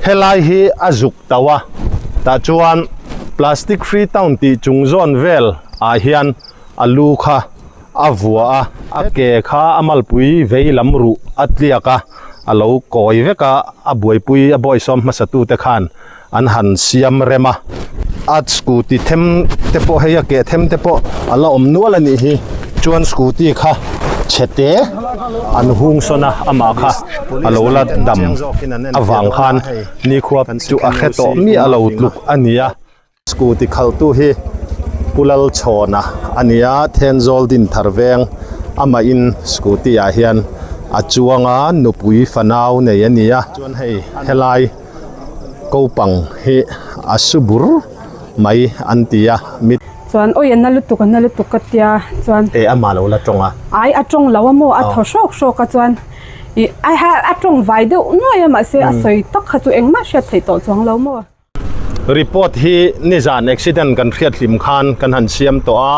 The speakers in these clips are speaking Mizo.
Helai hi a zuk tauh a, tah chuan Plastic Free Town tih chung zawn vel ah hian a lu kha a vua a, a ke kha a malpui vei lam ruh a tliak a, a lo kawi vek a, a buaipui a bawisawm hmasa tute khan an han siam rem a, a scooty them te pawh hei a keh them te pawh a la awm nual a nih hi, chuan scooty kha chhe te an hung sawn a, amah kha a lo la dam avang khan nikhua chu a hre tawh miah lo tluk a ni a. Scooty khalhtu hi Pu Lalchhawna a ni a, Thenzawl Dinthar veng amahin scooty ah hian a chuang a, nupui fanau nei a ni a, chuan hei helai kopang hi a su bur mai an ti a, mi. Chuan awi a na lutuk a na lutuk ka tia chuan. E amah lo la tawng a. Ai a tawng lo a maw a thaw hrawk hrawk a chuan ih a tawng vai deuh nuai a mahse a sawi tak kha chu engmah hriat theih tawh chuang lo maw. Report hi nizan accident kan hriat hlim khan kan han siam tawh a,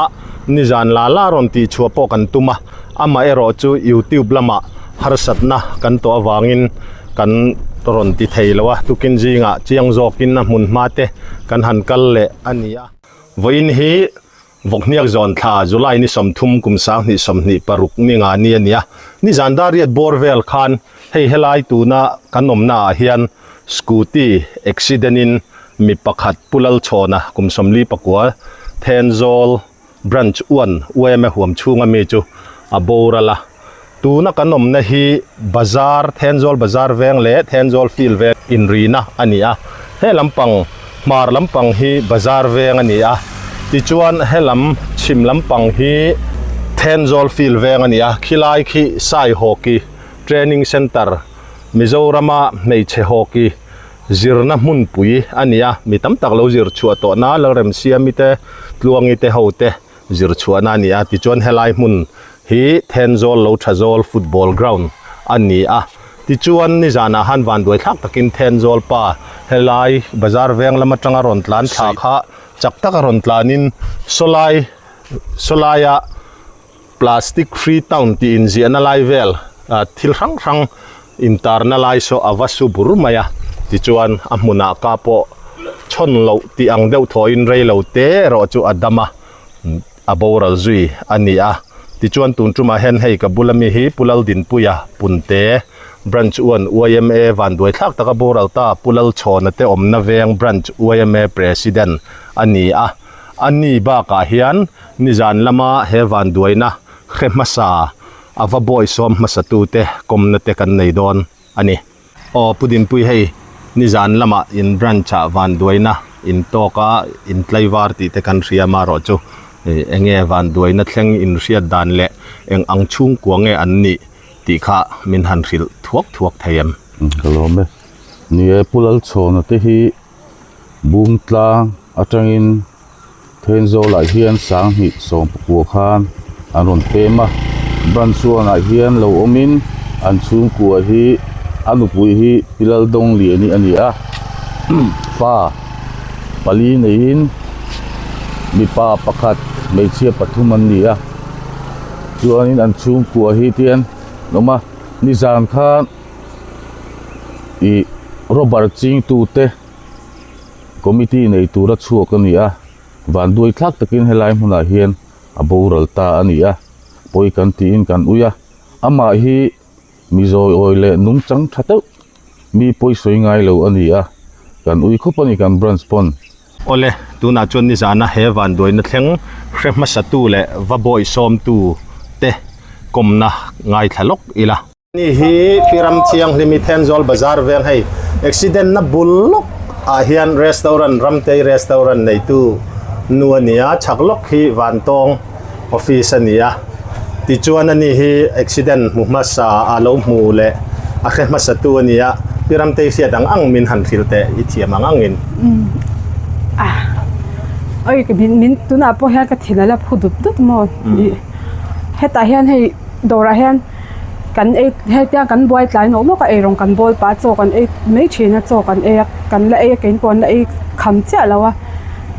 nizan la la rawn tih chhuah pawh kan tum a, amah erawh chu youtube lamah harsatna kan tawh avangin kan rawn ti thei lo a, tukin zingah chiang zawkin a hmun hma te kan han kal leh a ni a. Vawiin hi Vawkhniak zawn thla July ni 30 kum 2026 ni nga ni a ni a, nizan dar riat bawr vel khan hei helai tuna kan awmna ah hian scooty accident in mi pakhat Pu Lalchhawna kum 44 Thenzawl Branch 1 yma huam chhunga mi chu a boral a. Tuna kan awmna hi Bazar, Thenzawl Bazar veng leh Thenzawl Field veng inrina a ni a. He lampang, hmar lampang hi Bazar veng a ni a. Tichuan he lam chhim lampang hi Thenzawl Field veng a ni a. Khilai khi Sai Hockey Training Centre, Mizorama hmeichhe hockey zirna hmunpui a ni a. Mi tam tak lo zir chhuah tawhna Lalremsiami te, Tluangi te ho te zir chhuahna a ni a, tichuan helai hmun hi Thenzawl lo Thazawl football ground a ni a, tichuan nizanah han vanduai thlak takin Thenzawl pa helai bazar veng lam atanga rawn tlan thla kha chak taka rawn tlanin sawlai sawlaia plastic free town tih inziahna lai vel thil hrang hrang intarna lai saw a va su bur mai a, tichuan a hmunah ka pawh chhawn loh tih ang deuh thawhin rei lo te erawh chu a dam a, a boral zui a ni a. Tichuan tun tumah hian hei ka bula mi hi Pu Laldinpuia Punte Branch 1 yma vanduai thlak taka boral ta Pu Lalchhawna te awmna veng Branch yma President a ni a. A ni bakah hian nizan lama he vanduaina hre hmasa A va bawi sawm hmasa tute kawmna te kan nei dawn a ni. Aw Pu Dinpui hei nizan lamah in branch ah vanduaina in tawk a in tlaivar tih te kan hria marawh chu enge vanduaina thleng in hriat dan leh eng ang chhungkua nge an nih tih kha min han hrilh thuak thuak thei em? Ka lawm e. Ni e Pu Lalchhawna te hi Bungtlang atangin Thenzawlah hian 2019 khan an rawn pem a, branch one ah hian lo awmin an chhungkua hi a nupui hi Pi Laldawngliani a ni a, fa pali neiin mipa pakhat hmeichhia pathum an ni a, chuanin an chhungkua hi tian an awm a, nizan khan ih rubber chingtute. Committee nei tura chhuak a ni a, vanduai thlak takin helai hmunah hian a boral ta a ni a, pawi kan tiin kan ui a, amah hi mi zawi awi leh nungchang tha deuh mi pawi sawi ngai lo a ni a, kan ui khawp a ni kan branch pawn. Awle, tunah chuan nizana he vanduaina thleng hre hmasatu leh va bawihsawmtu te kawmna ngaithla lawk ila. Ni hi Pi Ramthianghlimi Thenzawl Bazar veng hei accident na bul lawk ah hian restaurant Ramtei restaurant neitu nu a ni a, chhak lawk hi Vantawng office a ni a, tichuan ani hi accident hmu hmasa a lo hmu leh a hre hmasa tu a ni a, Pi Ramtei hriat ang ang min han hrilh teh i thiam ang angin. Oi ka min min tunah pawh hian ka thin a la phu dut dut maw ih hetah hian hei dawrah hian. Kan ei hetiang kan buai tlai nawk nawk a eirawng kan bawl pah a chaw kan ei mai thin a chaw kan ei a kan la ei a keini pawh an la ei kham chiah lo a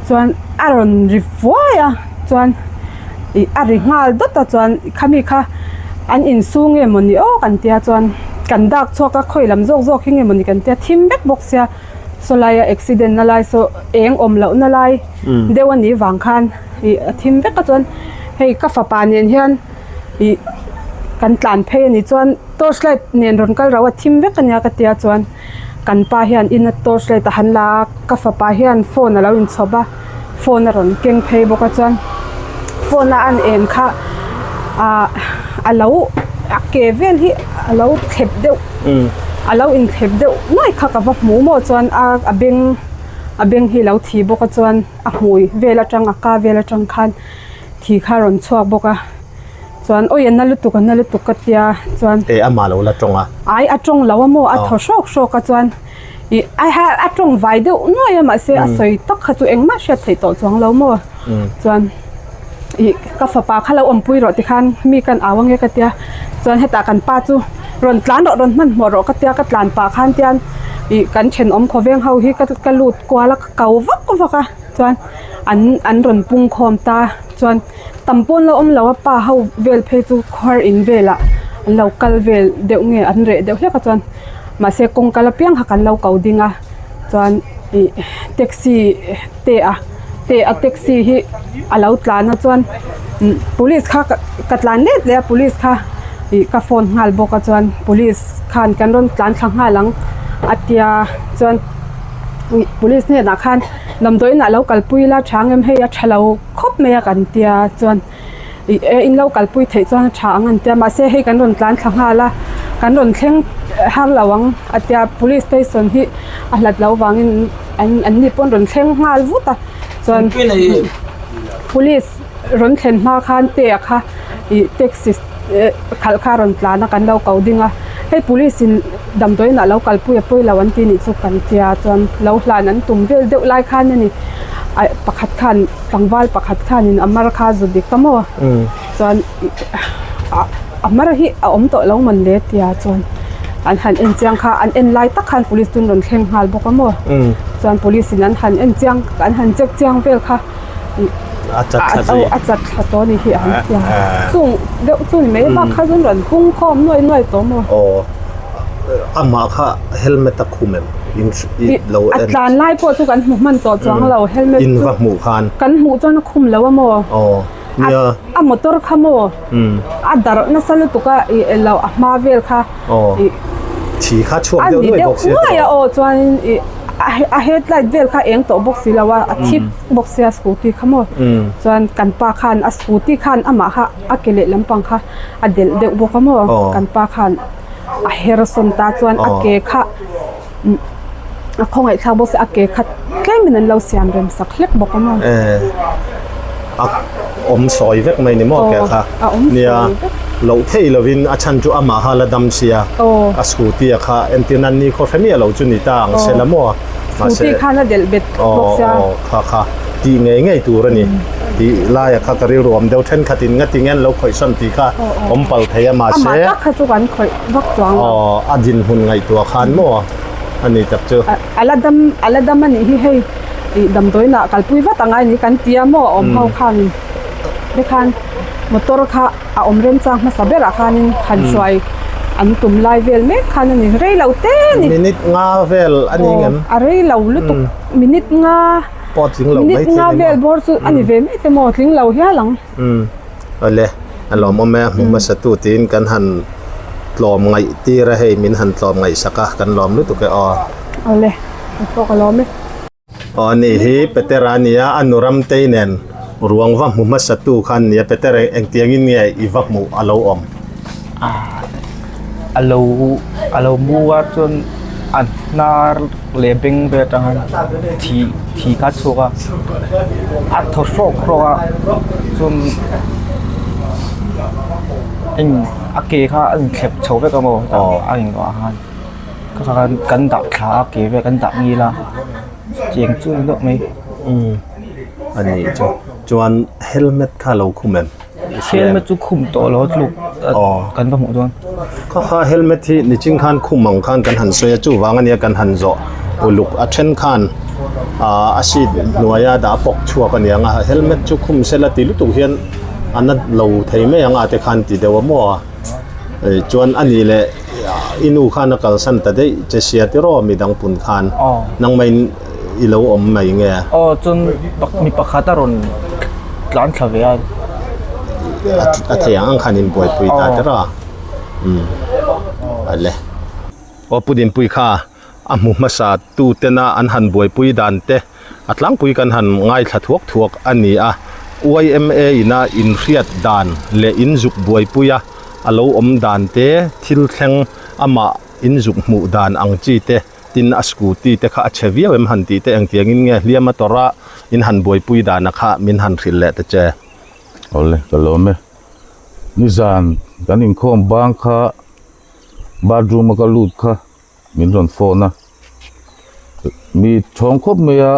chuan a rawn ri vuai a chuan ih a ri nghal dawt a chuan khami kha an insung nge mawni aw kan tia chuan Kan dak chhuak a khawi lam zawk zawk hi nge mawni kan tia thim vek bawk sia saw laia accident na lai saw eng awm loh na lai deuh a nih vang khan ih a thim vek a chuan hei ka fapa nen hian ih kan tlan phei a nih chuan torch light nen rawn kal rauh a thim vek a nia ka tia chuan kan pa hian ina torch light a han la a ka fapa hian phone a lo inchhawp a phone a rawn keng phei bawk a chuan phone a an en kha ah a lo a ke vel hi a lo thlep deuh a lo inthlep deuh nuai kha ka va hmu maw chuan a a beng a beng hi a lo thi bawk a chuan a hmui vel atang a ka vel atang khan thi kha a rawn chhuak bawk a chuan awi a na lutuk a na lutuk ka tia chuan e amah lo la tawng a ai a tawng lo a maw a thaw hrawk hrawk a chuan ih a ha a tawng vai deuh nuai a mahse a sawi tak kha chu engmah hriat theih tawh chuang lo maw chuan ih ka fapa kha lo awmpui rawh tikhan mi kan au ange ka tia chuan hetah kan pa chu rawn tlan rawh rawn hmanhmawh rawh ka tia ka tlan pah khan tian ih kan thenawm khawveng ho hi ka ka lut kual a ka ko vak vak a chuan an an rawn pung khawm ta chuan tam pawn la awm lo a pa ho vel phei chu khawr in velah an lo kal vel deuh nge an reh deuh hlek a chuan mahse kawngka la piang kha kan lo ko ding a chuan ih taxi te a te a taxi hi a lo tlan a chuan police kha ka tlan let leh a police kha ih ka phone nghal bawk a chuan police khan kan rawn tlan thla nghal ang a tia chuan ih police hnenah khan damdawiin ah lo kalpui ila tha ang em hei a tha lo khawp mai a kan tia chuan ih e in lo kalpui theih chuan a tha ang an tia mahse hei kan rawn tlan thla nghal a kan rawn thleng har lo ang a tia police station hi a hlat loh vangin an an ni pawh an rawn thleng nghal vut a chuan police rawn thlen hma khan te a kha ih taxi khalh kha a rawn tlan a kan lo ko ding a hei police in damdawiin ah lo kalpui a pawi lo an ti nih chu kan tia chuan lo hlan an tum vel deuh lai khan a ni ah pakhat khan tlangval pakhat khanin a mar kha a zu dik a maw chuan a mar hi a awm tawh lo mawn le tia chuan an han en chiang kha an en lai tak khan police chu an rawn thleng nghal bawk a maw chuan police in an han en chiang an han check chiang vel kha a chat thla zui a chat thla tawh a ni hi an tia chung deuh chu ni mai bak kha chuan rawn pung khawm nuai nuai tawh maw aw amah kha helmet a khum em in i lo a tlan lai pawh chu kan hmu hman tawh chuang lo helmet in va hmuh khan kan hmuh chuan a khum lo a maw aw nia a motor kha maw a darh nasa lutuk a ih elo a hma vel kha ih thi kha chhuak deuh nuai bawk sia nuai a aw chuanin ih a headlight vel kha eng tawh bawk si lo a a thip bawk sia scooty kha maw chuan kan pa khan a scooty khan amah kha a ke leh lampang kha a delh deuh bawk a maw kan pa khan a her sawn ta chuan a ke kha a khawngaih thlak bawk se a ke khat tlem in an lo siam rem sak hlek bawk a maw a awm sawi vek mai ni maw ke kha nia loh theih lovin a chhan chu amah kha la dam sia a scooty a kha entir nan ni khaw hre miah lo chu ni ta ang se la maw scooty khan a delh bet bawk sia kha kha tih ngei ngei tur a ni tih laia kha ka rilru awm deuh thenkhat in ngati nge an lo khawih sawn tih kha awm pal thei a mahse amah tak kha chu kan khawih vak chuang lo. Aw, a dinhmun ngaihtuah khan maw a ni tak chu. A la dam, a la dam a nih hi hei ih damdawiinah kalpui vat ang a ni kan ti a maw a awm ho khan tikhan motor kha a awm remchang hmasa berah khanin han hruai an tum lai vel mek khan a ni rei lo te a ni. Minute nga vel a ni ngem? Aw, a rei lo lutuk minute nga pawh tling lo mai minute nga vel bawr chu a ni ve mai te maw tling lo hial ang. Umm awle a lawmawm e a hmu hmasa tu tiin kan han tlawm ngaih tir a hei min han tlawm ngaih sak a kan lawm lutuk e aw. Awle ka pawh ka lawm e. Aw ani hi Petera a nia a nu Ramtei nen ruang va hmu hmasa tu kha an nia Peter engtiang in nge i va hmuh a lo awm. A lo a lo mu a chuan a hnar leh beng vel atang hian thi thi kha a chhuak a a thaw hrawk hrawk a chuan eng a ke kha a inthlep chho vek a maw a inruah khan kha khan kan dah thla a ke vel kan dah ngil a chutiang chu a ni deuh mai. Umm a nih chu chuan helmet kha a lo khum em? Helmet chu khum tawh lo tluk kan va hmuh dawn. Kha kha helmet hi niching khan khum ang khan kan han sawi a chuvang ania kan han zawh uluk a then khan ah a seat hnuaia dah pawk chhuak aniang a helmet chu khum sela ti lutuk hian a na lo thei mai ang a te khan ti deuh a maw a chuan a nih leh. I nu khan a kalsan ta daih che sia tiraw midang pun khan nangmah in i lo awm mai nge? Aw chuan mi pakhat a rawn tlan thla ve a. A thei ang ang khan in buaipui ta tiraw? Umm ale. Aw Pu Dinpui kha a hmu hmasa tu tena an han buaipui dan te a tlangpui kan han ngaithla thuak thuak a ni a, yma ina inhriat dan leh inzuk buaipui a a lo awm dan te, thil thleng amah inzuk hmuh dan ang chi te, tin a scooty te kha a chhe viau em han tih te engtiangin nge hliam a tawrh a in han buaipui dan a kha min han hrilh leh ta che. Awle ka lawm e. Nizan kan inkhawm bang kha bathroom a ka lut kha min rawn phone a mi chhawng khawp mai a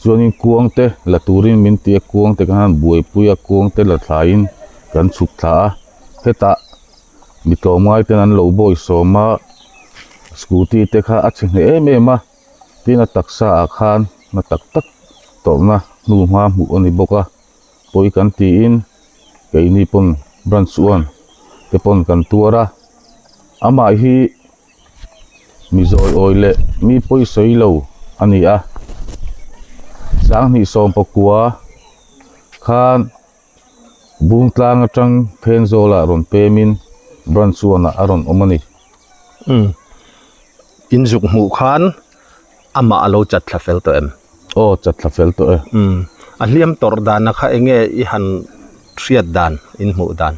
chuanin kuang te la turin min ti a kuang te khan buaipui a kuang te la thlaiin kan chhuk thla a hetah mi tlawmngai ten an lo bawi sawm a scooty te kha a chhe hneh em em a tin a taksa ah khan na tak tak tawrhna hnu hma hmuh a ni bawk a pawi kan tiin keini pawn branch one te pawn kan tuar a amah hi mi zawi awi leh mi pawi sawi lo a ni a sanghnih sawmpakua khan bungtlang atang Thenzawl ah rawn pem in branch one ah a rawn awm a ni. Umm inzuk hmuh khan amah a lo chat thla fel tawh em? Aw chat thla fel tawh e. Umm a hliam tawrh dana kha enge i han hriat dan in hmuh dan?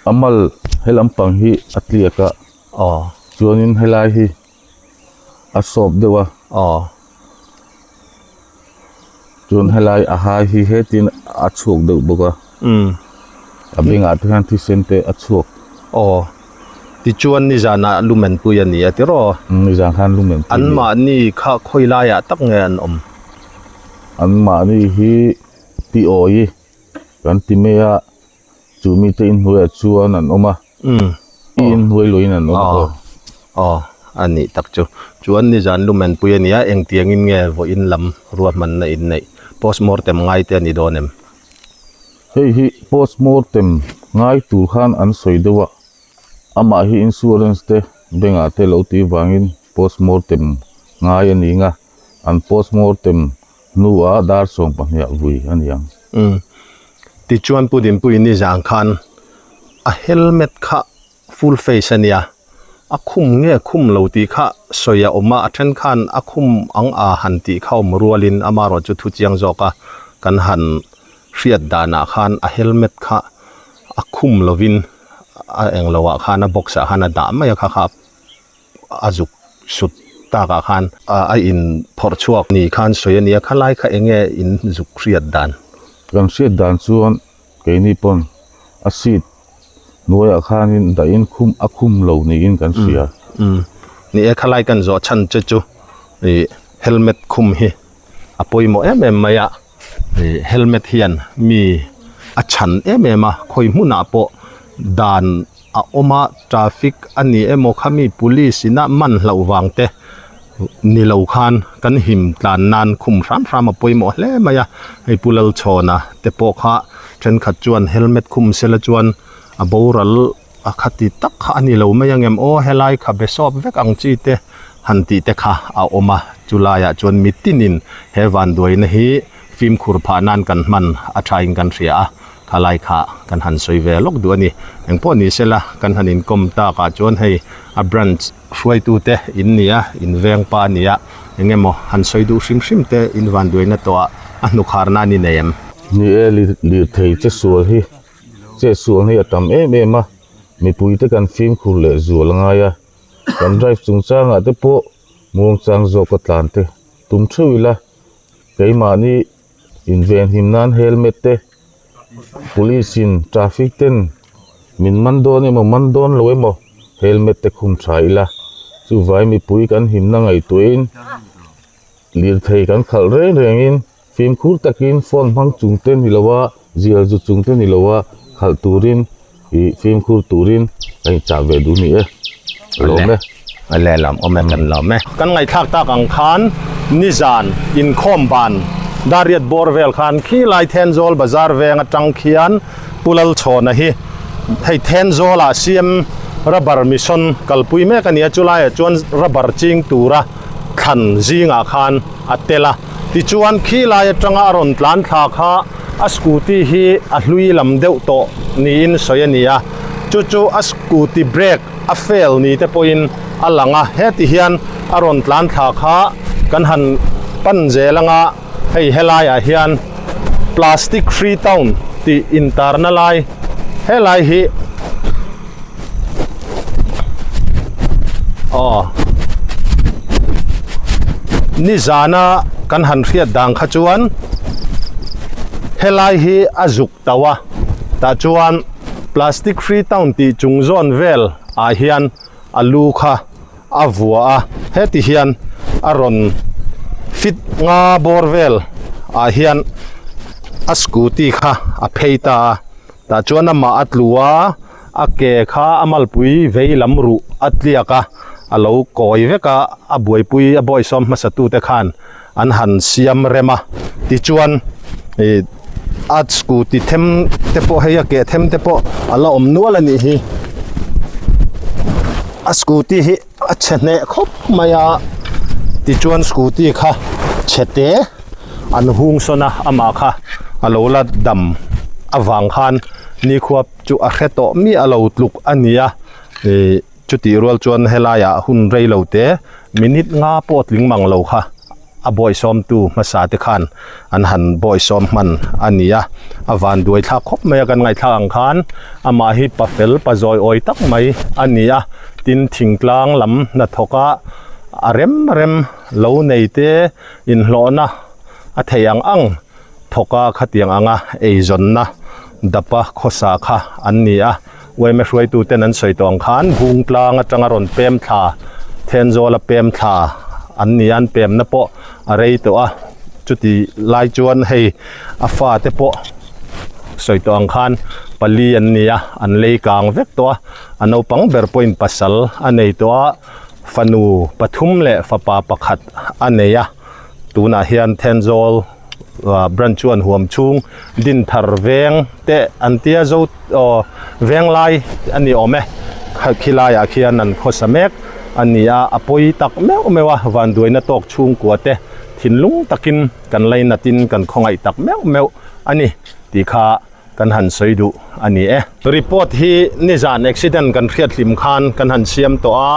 A mal he lampang hi a tliak a aw chuanin helai hi a sawp deuh a aw chuan helai a hai hi hetin a chhuak deuh bawk a umm a bengah te hian thisen te a chhuak aw tichuan nizanah lumen pui a ni a tiraw nizan khan lumen pui an mahni kha khawi laiah tak nge an awm an mahni hi ti awi kan ti mai a. Chu mite inhnuaiah chuan an awm a, i inhnuai luahin an awm aw. Aw, a nih tak chu. Chuan nizan lumenpui a nia, engtiangin nge vawiin lam ruahmanna in neih? Postmortem ngai te a ni dawn em? Hei hi postmortem ngai tur khan an sawi deuh a, amah hi insurance te bank ah te lo tih vangin postmortem ngai a ni nga, an postmortem hnuah dar 12 vui a ni ang. Umm. Tichuan Pu Dinpuii nizan khan a helmet kha full face a nia, a khum nge khum lo tih kha sawi a awm a, a then khan a khum ang a han tih kha awm rualin amaherawh chu thu chiang zawk a kan han hriat danah khan a helmet kha a khum lovin a englo ah khan a box ah khan a dah mai a kha kha. a zuk sut takah khan a in phawrh chhuak ni khan sawi a nia khalai kha eng nge in zuk hriat dan. Kan hriat dan chuan keini pawn a seat hnuaiah khanin dahin khum a khum lo niin kan hria. Umm ni e khalai kan zawh chhan che chu ih helmet khum hi a pawimawh em em mai a ih helmet hian mi a chhan em em a khawi hmunah pawh dan a awm a traffic a ni emaw khami police in a man hlauh vang te ni lo khan kan him tlan nan khum hram hram a pawimawh hle mai a hei Pu Lalchhawna te pawh kha thenkhat chuan helmet khum sela chuan a boral a khati tak kha a ni lo mai ang em aw helai kha be sawp vek ang chi te han tih te kha a awm a chulaiah chuan mitinin he vanduaina hi fimkhur phah nan kan hman a thain kan hria a. Khalai kha kan han sawi ve lawk duh a ni. Engpawh ni sela kan han inkawm takah chuan hei a branch hruaitute in ni a, in veng pa a ni a, eng emaw han sawi duh hrim hrim te in vanduaina tawh ah a hnukhar na a ni nei em? Ni e, lirthei che sual hi che sual hi a tam em em a, mipuite kan fimkhur leh zual a ngai a, kan drive chungchangah te pawh muangchang zawka tlan te tum theuh ila, keimahni Invenhim nan helmet te police in traffic ten min man dawn emaw man dawn lo emaw helmet te khum tha ila chuvai mipui kan himna ngaihtuahin lirthei kan khalh reng rengin fimkhur takin phone hmang chung te ni lo a zial zu chung te ni lo a khalh turin ih fimkhur turin ka inchah ve duh ni e ka lawm e. Ale lam awm e kan lawm e. Kan ngaihthlak tak ang khan nizan inkhawm ban Dariat bawr vel khan khilai Thenzawl bazar veng atang khian Pu Lalchhawna hi hei Thenzawl ah CM Rubber mission kalpui mek a ni a, chulaiah chuan rubber ching tura thlan zingah khan a tel a. Tichuan khilai atanga a rawn tlan thla kha a scooty hi a hlui lam deuh tawh niin sawi a ni a, chu chu a scooty brake a fail ni te pawhin a lang a, heti hian a rawn tlan thla kha kan han pan zel anga hei helaiah hian plastic free town tih intarna lai helai hi aw nizana kan han hriat dan kha chuan helai hi a zuk tauh a tah chuan plastic free town tih chung zawn vel ah hian a lu kha a vua a heti hian a rawn fit nga bawr vel ah hian a scooty kha a phei ta a tah chuan amah a tlu a a ke kha a malpui vei lam ruh a tliak a a lo kawi vek a a buaipui a bawihsawm hmasa tute khan an han siam rem a tichuan ih a scooty them te pawh hei a ke them te pawh a la awm nual a nih hi a scooty hi a chhe hneh khawp mai a tichuan scooty kha chhe te an hung sawn a amah kha a lo la dam avang khan nikhua chu a hre tawh miah lo tluk a ni a ih Chutih rual chuan helaiah hun rei lo te minute nga pawh tling mang lo kha a bawisawmtu hmasa te khan an han bawisawm hman a ni a, a van duai thlak khawp mai a kan ngaihthlak ang khan amah hi pa fel pa zawi awi tak mai a ni a, tin thingtlang lam hnathawk a a rem rem lo nei te inhlawhna a thei ang ang thawk a khatiang anga eizawnna dapa khawsa kha an ni a. Uaime hruaituten an sawi tawh ang khan Bungtlang atanga rawn pem thla Thenzawl a pem thla an ni a, an pemna pawh a rei tawh a, chuti lai chuan hei a fate pawh sawi tawh ang khan pali an ni a, an lei kang vek tawh a, a naupang ber pawhin pasal a nei tawh a, fanu pathum leh fapa pakhat a nei a, tunah hian Thenzawl. Branch chuan huam chhung din thar veng te an tia zo aw veng lai a ni awm e khilai ah khian an khawsa mek a ni a a pawi tak meuh meuh a vanduaina tawk chhungkua te thinlung takin kan lainat in kan khawngaih tak meuh meuh a ni tih kha kan han sawi duh a ni e. Report hi nizan accident kan hriat hlim khan kan han siam tawh a,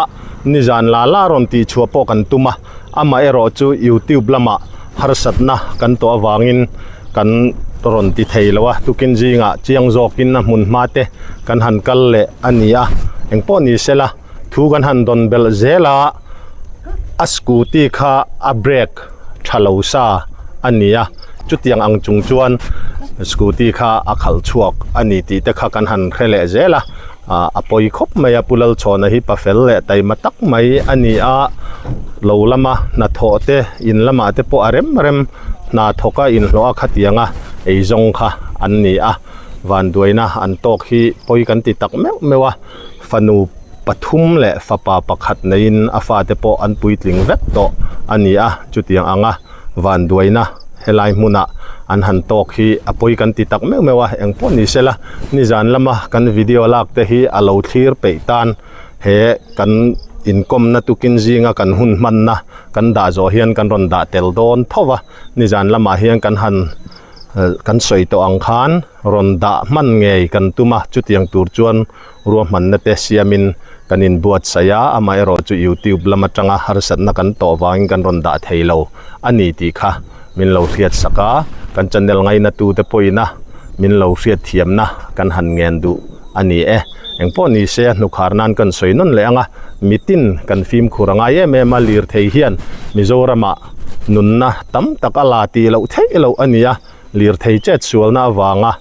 nizan la la rawn tih chhuah pawh kan tum a, amah erawh chu youtube lamah harsatna kan tawh avangin kan rawn ti thei lo a, tukin zingah chiang zawkin a hmun hma te kan han kal leh a ni a, engpawh ni sela thu kan han dawn belh zel a, a scooty kha a brake tha lo sa a ni a chutiang ang chung chuan scooty kha a khalh chhuak a ni tih te kha kan han hre leh zel a ah a pawi khawp mai a Pu Lalchhawna hi pa fel leh taima tak mai a ni a lo lama hnathawh te in lamah te pawh a rem rem hna thawk a inhlawh a khatiang a eizawng kha an ni a vanduaina an tawk hi pawi kan ti tak meuh meuh a. Fanu pathum leh fapa pakhat neiin a fate pawh an puitling vek tawh a ni a, chutiang anga vanduaina helai hmuna an han tawk hi a pawi kan ti tak meuh meuh a, engpawh ni sela nizan lama kan video lak te hi a lo thlir peih tan he kan inkawmna tukin zinga kan hun hmanna kan dah zawh hian kan rawn dah tel dawn tho va, nizan lamah hian kan han kan sawi tawh ang khan rawn dah hman ngei kan tum a, chutiang tur chuan ruahmanna te siamin kan inbuatsaih a, amaherawh chu youtube lam atanga harsatna kan tawh vangin kan rawn dah thei lo a ni tih kha min lo hriatsak a, kan channel ngainatu te pawhin a min lo hriatthiamna kan han ngen duh a ni e. Engpawh ni se a hnukhar nan kan sawi nawn leh ang a, mitin kan fimkhur a ngai em em a, lirthei hian Mizoramah nunna tam tak a la tih loh theih loh a ni a, lirthei chet sualna avanga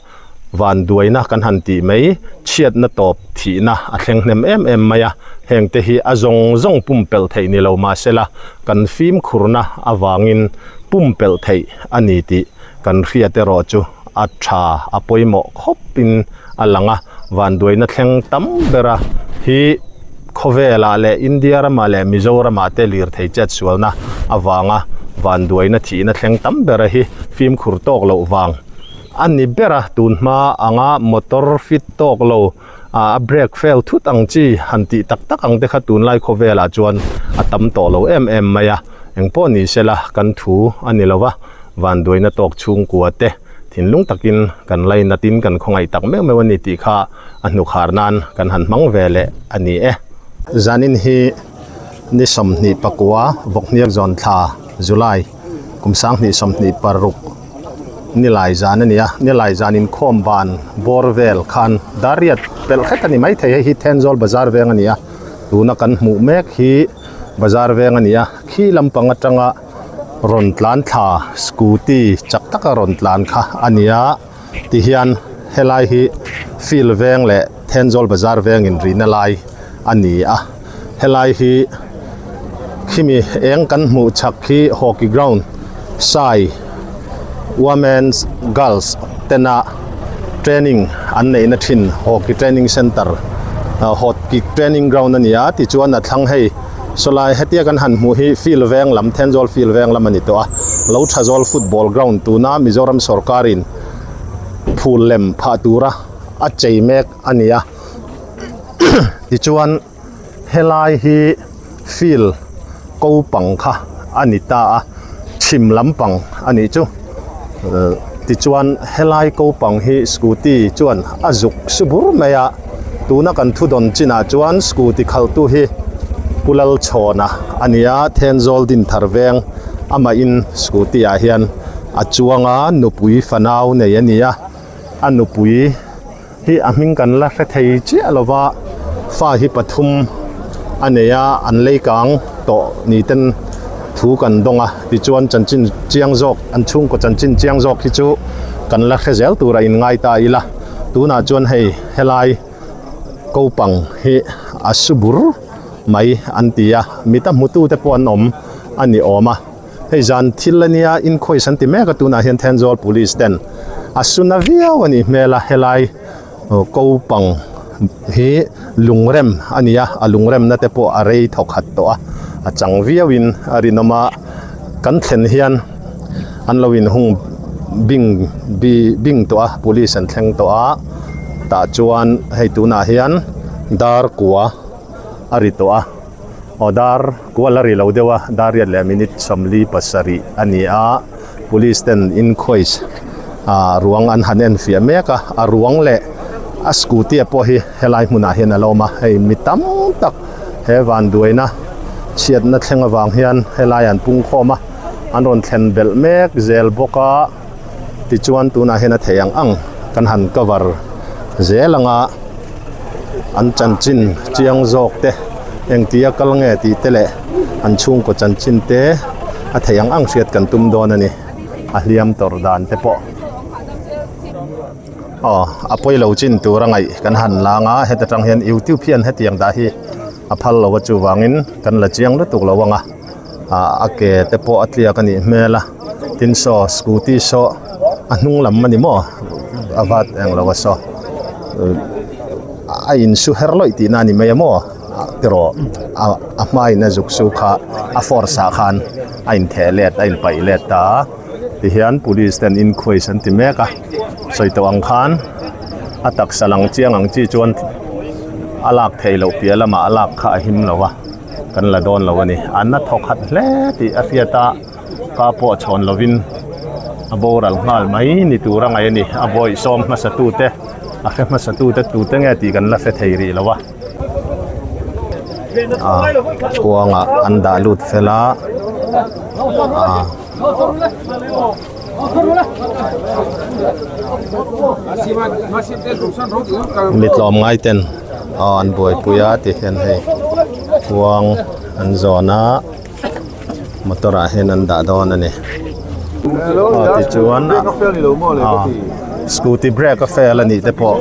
vanduaina kan han tih mai chhiatna tawp thihna a thleng hnem em em mai a, hengte hi a zawng zawng pumpelh theih ni lo mahsela kan fimkhurna avangin pumpelh theih a ni tih kan hriat erawh chu a tha a pawimawh khawpin a lang a, vanduaina thleng tam bera hi khawvelah leh India ramah leh Mizoramah te lirthei chet sualna avanga vanduaina thihna thleng tam bera hi fimkhur tawk loh vang a ni ber a, tun hma anga motor fit tawk lo A brake fail thut ang chi han tih tak tak ang te kha tunlai khawvelah chuan a tam tawh lo em em mai a, engpawh ni sela kan thu a ni lo va, vanduaina tawk chhungkua te thinlung takin kan lainatin kan khawngaih tak meuh meuh a ni tih kha a hnukhar nan kan han hmang ve leh a ni e. Zanin hi ni 29 Vawkhniak zawn thla July kum 2026. Nilai zan a ni a, nilai zan inkhawm ban bawr vel khan dar riat pelh hret a ni maithei hei hi Thenzawl bazar veng a ni a, tuna kan hmuh mek hi bazar veng a ni a, khi lampang atanga rawn tlan thla scooty chak taka rawn tlan kha a ni a, tihian helai hi field veng leh Thenzawl bazar veng inrihna lai a ni a, helai hi khimi eng kan hmuh chhak khi hockey ground sai women's girls tena training an neihna thin hockey training center hockey training ground a ni a tichuan a thlang hei sawlai hetia kan han hmuh hi field veng lam Thenzawl field veng lam a ni tawh a lo tha zawl football ground tuna Mizoram sawrkarin phul lem phah tura a chei mek a ni a tichuan helai hi field ko pang kha a ni ta a chhim lampang a nih chu tichuan helai ko pang hi scooty chuan a zuk su bur mai a tuna kan thu dawn chinah chuan scooty khalhtu hi Pu Lalchhawna a ni a Thenzawl Dinthar veng amah in scooty ah hian a chuang a nupui fanau nei a ni a a nupui. Hi a hming kan la hre thei chiah lo va, fa hi pathum a nei a, an lei kang tawh ni ten thu kan dawng a, tichuan chanchin chiang zawk an chhungkaw chanchin chiang zawk hi chu kan la hre zel tur a inngai ta ila, tunah chuan hei helai kopang hi a su bur mai an ti a, mita hmutute pawh an awm a ni awm a. Hei zan thil a nia inkhawis an ti mek a tunah hian Thenzawl Police ten a suna viau a nih hmel a helai ko pang hi lungrem a ni a a lungremna te pawh a rei thawk khat tawh a a chang viau in a rinawm a kan thlen hian an lo inhung bing bi bing tawh a police an thleng tawh a tah chuan hei tunah hian dar kua a ri tawh a. Aw dar kual a ri lo deuh a, dar riat leh minute 47 a ni a, police ten inquest ah ruang an han en fiah mek a, a ruang leh a scooty a pawh hi helai hmunah hian a lo awm a, hei mi tam tak he vanduaina chhiatna thleng avang hian helai an pung khawm a, an rawn thlen belh mek zel bawk a, tichuan tunah hian a theih ang ang kan han cover zel ang a. An chanchin chiang zawk te engtia kal nge tih te leh an chhungkaw chanchin te a theih ang ang hriat kan tum dawn a ni a hliam tawrh dan te pawh aw a pawi lo chin tur a ngaih kan han lang a heta tang hian youtube hian hetiang dah hi a phal lo a chuvangin kan la chiang lutuk lo ang a ah a ke te pawh a tliak a nih hmel a tin saw scooty saw a hnung lam a ni maw a vat eng lo a saw a in su her lawih tihna a ni mai a maw tiraw a a hmain a zuk su kha a force ah khan a intheh let a inpaih let ta a tihian police ten inquest an ti mek a sawi tawh ang khan a taksa lang chiang ang chi chuan a lak theih loh piah lamah a lak kha a him lo a. Kan la dawn lo a ni. An na thawk khat hle tih a hriat a, ka pawh chhawn lovin a boral nghal mai ni tur a ngaih a ni. A bawih sawm hmasa tute, a hre hmasa tute tute nge tih kan la hre thei rih lo a. A kuangah an dah lut fel a, a. Mi tlawmngai ten aw an buaipui a ti hian hei kuang an zawn a motor ah hian an dah dawn a ni aw tichuan aw scooty brake a fail a nih te pawh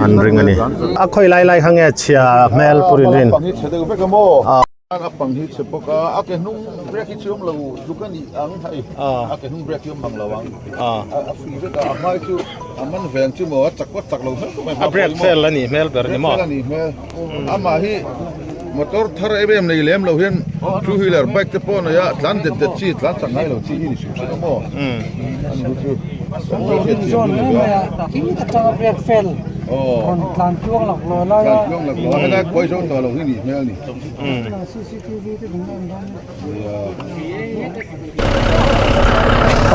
an ring a ni a khawi lai lai kha nge chhia hmel pu rin rin. A pang hi chhe bawk a, a ke hnung brake hi chu awm lo tluk a nih ang hei, a ke hnung brake hi awm ang lo ang, a free vek a, a hmai chu a man ve ang chu maw, a chak vak chak lo hmel khawp mai. A brake fail a nih hmel ber ni maw? Brake fail a nih hmel, amah hi. Motor thar em em nei lem lo hian two wheeler bike te pawh nei a tlan det det chi tlan chak ngai lo chi hi ni hrim hrim a maw a ni chu kan lo hriat thiam hi ni ve a aw tlan tluang laklawh a helai khuai zo tawh lo hi nih hmel a ni.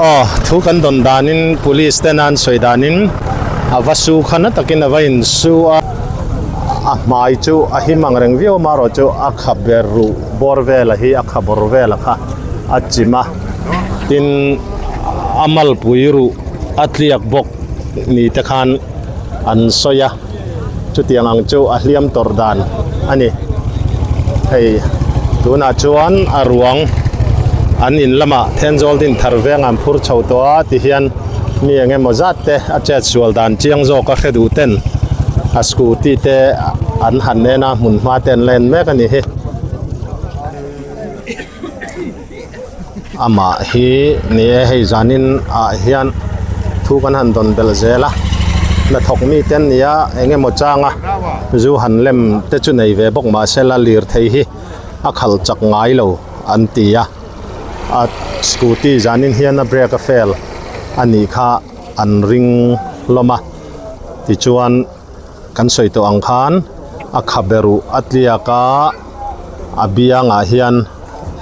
Aw thu kan dawn danin police ten an sawi danin a va su kha na takin a va in su a a hmai chu a him ang reng viau amaherawh chu a kha ber ruh bawr vela hi a kha bawr vela kha a chim a tin a malpui ruh a tliak bawk ni te khan an sawi a. Chutiang ang chu a hliam tawrh dan a ni. Hei tunah chuan a ruang an in lamah Thenzawl din thar veng an phur chho tawh a ti hian mi eng emaw zat te a chet sual dan chiang zawk a hre duh ten a scooty te an han en a hmun hma te an la en mek a ni hi. Amah hi ni e hei zanin ah hian thu kan han dawn belh zel a hnathawk mi te an ni a eng emaw changa zu han lem te chu nei ve bawk mahse la lirthei hi a khalh chak ngai lo an ti a a scooty zanin hian a brake a fail a nih kha an ring hlawm a tichuan. Kan sawi tawh ang khan a khabe ruh a tliak a, a biangah hian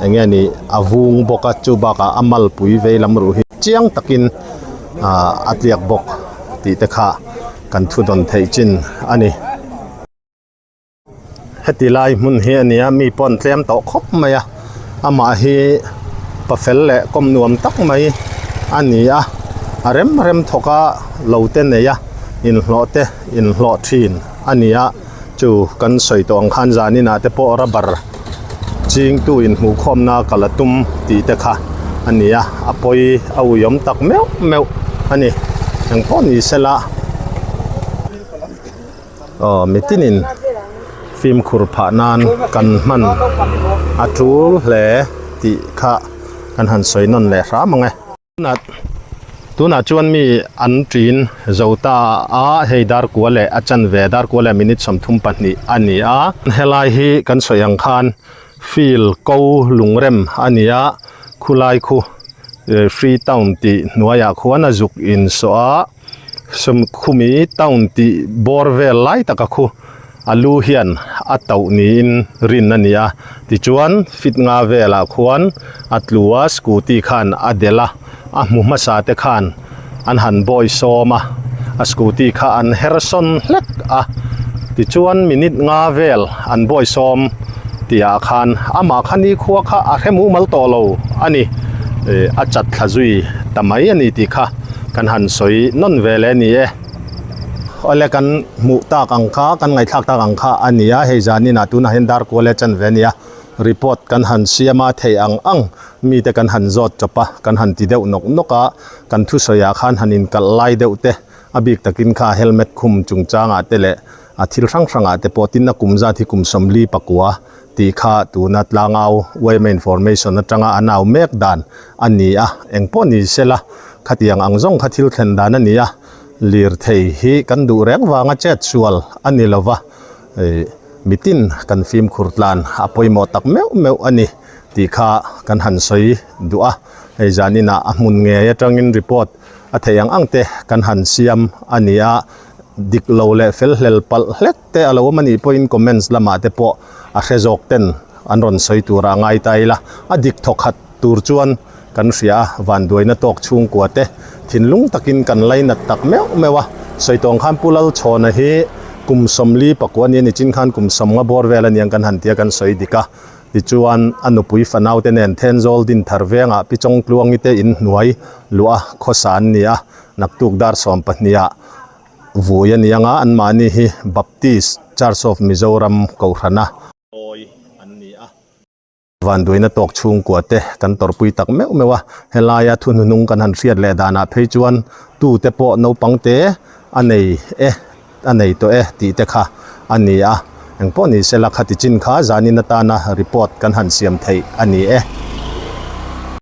eng nge ni a vung bawk a chu bakah a malpui vei lam ruh hi chiang takin ahh a tliak bawk tih te kha kan thu dawn theih chin a ni. Heti lai hmun hi a nia mi pawh an tlem tawh khawp mai a amah hi pafel leh kawm nuam tak mai a ni a a rem rem thawk a lo te nei a inhlawh te inhlawh thin a ni a chu kan sawi tawh ang khan zanin ah te pawh rubber chingtu inhmuhkhawmna kal a tum tih te kha a ni a a pawi a ui awm tak meuh meuh a ni engpawh ni sela. Aw mitinin fimkhur phah nan kan hman a tul hle tih kha kan han sawi nawn leh hram ang e. Tunah chuan mi an ṭin zo ta a, hei darkua leh a chanve darkua leh minute 32 a ni a. Helai hi kan sawi ang khan field ko lungrem a ni a, khulai khu free town tih hnuaiah khuan a zuk insawh a. Sawmkhumi town tih bawr vel lai taka khu a lu hian a tauh niin rin a ni a tichuan fit nga velah khuan a tlu a scooty khan a delh a a hmu hmasa te khan an han bawi sawm a a scooty kha an her sawn hlek a tichuan minute nga vel an bawi sawm tih ah khan amah kha nikhua kha a hre mumal tawh lo a ni ih a chat thla zui ta mai a ni tih kha. Kan han sawi nawn ve leh a ni e. Awle kan hmuh tak ang kha, kan ngaihthlak tak ang kha a ni a, hei zanin ah tunah hian dar kual e chan ve a ni a, report kan han siam a, theih ang ang mite kan han zawt chawp a, kan han ti deuh nawk nawk a, kan thusawi ah khan han inkalh lai deuh te, a bik takin kha helmet khum chungchangah te leh a thil hrang hrangah te pawh tin a kum zat hi kum 49 tih kha tuna tlangau yma information atanga an au mek dan a ni a, engpawh ni sela khatiang ang zawng kha thil thlen dan a ni a, lirthei hi kan duh reng vanga chet sual a ni lova, ih mitin kan fimkhur tlan a pawimawh tak meuh meuh a ni tih kha kan han sawi duh a, hei zaninah a hmun ngei atangin report a theih ang ang te kan han siam a ni a, dik lo leh fel hlel palh hlek te a lo awm a nih pawhin comments lamah te pawh a hre zawk ten an rawn sawi tur a ngai ta ila a dik thaw khat tur chuan kan hria a vanduaina tawk chhungkua te thinlung takin kan lainat tak meuh meuh a sawi tawng khan Pu Lalchhawna hi kum 40 pakua nia nichin khan kum 50 bawr vel a niang kan han tia kan sawi dik a tichuan a nupui fanau te nen Thenzawl Dinthar vengah Pi Chawngtluangi te inhnuai luah khawsa an ni a naktuk dar 12 ah Vui a ni anga anmahni hi Baptist Church of Mizoram Kohhrana awi an ni a. Vanduaina tawk chhungkua te kan tawrhpui tak meuh meuh a, helaia thuhnuhnung kan han hriat leh danah phei chuan tute pawh naupang te a nei e, a nei tawh e tih te kha a ni a. Engpawh ni sela khati chin kha zanin atana report kan han siam theih a ni e.